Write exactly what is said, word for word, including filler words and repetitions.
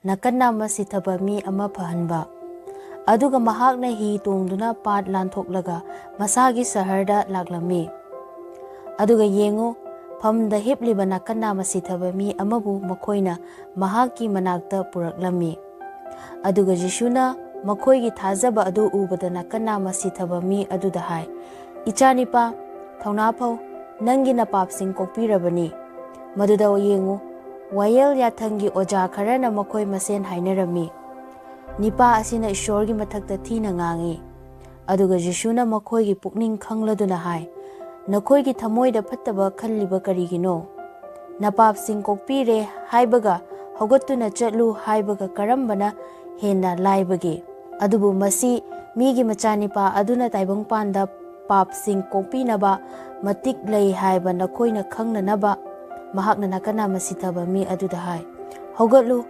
ꯅꯥꯀꯟ ꯅꯥꯝꯃ ꯁꯤꯊꯕ ꯃꯤ ꯑꯃ ꯐꯍꯟꯕ꯫ ꯑꯗꯨꯒ ꯃꯍꯥꯛꯅ ꯍꯤ ꯇꯣꯡꯗꯨꯅ ꯄꯥꯠ ꯂꯥꯟꯊꯣꯛꯂꯒ ꯃꯁꯥꯒꯤ ꯁꯍꯔꯗ ꯂꯥꯛꯂꯝꯃꯤ꯫ ꯑꯗꯨꯒ ꯌꯦꯡꯉꯨ, ꯐꯝꯗ ꯍꯤꯞꯂꯤꯕ ꯅꯥꯀꯟ ꯅꯥꯝꯃ ꯁꯤꯊꯕ ꯃꯤ ꯑꯃꯕꯨ ꯃꯈꯣꯏꯅ ꯃꯍꯥꯛꯀꯤ ꯃꯅꯥꯛꯇ ꯄꯨꯔꯛꯂꯝꯃꯤ꯫ ꯑꯗꯨꯒ ꯖꯤꯁꯨꯅ ꯃꯈꯣꯏꯒꯤ ꯊꯥꯖꯕ ꯑꯗꯨ ꯎꯕꯗ ꯅꯥꯀꯟ ꯅꯥꯝꯃ ꯁꯤꯊꯕ ꯃꯤ ꯑꯗꯨꯗ ꯍꯥꯏ, "ꯏꯆꯥꯅꯤꯄꯥ, ꯊꯧꯅꯥ ꯐꯧ, ꯅꯪꯒꯤ ꯅꯄꯥꯞꯁꯤꯡ ꯀꯣꯛꯄꯤꯔꯕꯅꯤ꯫" ꯃꯗꯨꯗ ꯌꯦꯡꯉꯨ, ꯋꯥꯌꯦꯜ ꯌꯥꯊꯪꯒꯤ ꯑꯣꯖꯥ ꯈꯔꯅ ꯃꯈꯣꯏ ꯃꯁꯦꯟ ꯍꯥꯏꯅꯔꯝꯃꯤ, "ꯅꯤꯄꯥ ꯑꯁꯤꯅ ꯏꯁꯣꯔꯒꯤ ꯃꯊꯛꯇ ꯊꯤꯅ ꯉꯥꯡꯏ꯫" ꯑꯗꯨꯒ ꯖꯤꯁꯨꯅ ꯃꯈꯣꯏꯒꯤ ꯄꯨꯛꯅꯤꯡ ꯈꯪꯂꯗꯨꯅ ꯍꯥꯏ, "ꯅꯈꯣꯏꯒꯤ ꯊꯃꯣꯏꯗ ꯐꯠꯇꯕ ꯈꯜꯂꯤꯕ ꯀꯔꯤꯒꯤꯅꯣ? ꯅꯄꯥꯞꯁꯤꯡ ꯀꯣꯛꯄꯤꯔꯦ ꯍꯥꯏꯕꯒ ꯍꯧꯒꯠꯇꯨꯅ ꯆꯠꯂꯨ ꯍꯥꯏꯕꯒ ꯀꯔꯝꯕꯅ ꯍꯦꯟꯅ ꯂꯥꯏꯕꯒꯦ? ꯑꯗꯨꯕꯨ ꯃꯁꯤ ꯃꯤꯒꯤ ꯃꯆꯥꯅꯤꯄꯥ ꯑꯗꯨꯅ ꯇꯥꯏꯕꯪꯄꯥꯟꯗ ꯄꯥꯞꯁꯤꯡ ꯀꯣꯛꯄꯤꯅꯕ ꯃꯇꯤꯛ ꯂꯩ ꯍꯥꯏꯕ ꯅꯈꯣꯏꯅ ꯈꯪꯅꯅꯕ꯫" ꯃꯍꯥꯛꯅ ꯅꯥꯀꯟ ꯅꯥꯝꯃ ꯁꯤꯊꯕ ꯃꯤ ꯑꯗꯨꯗ ꯍꯥꯏ, "ꯍꯧꯒꯠꯂꯨ,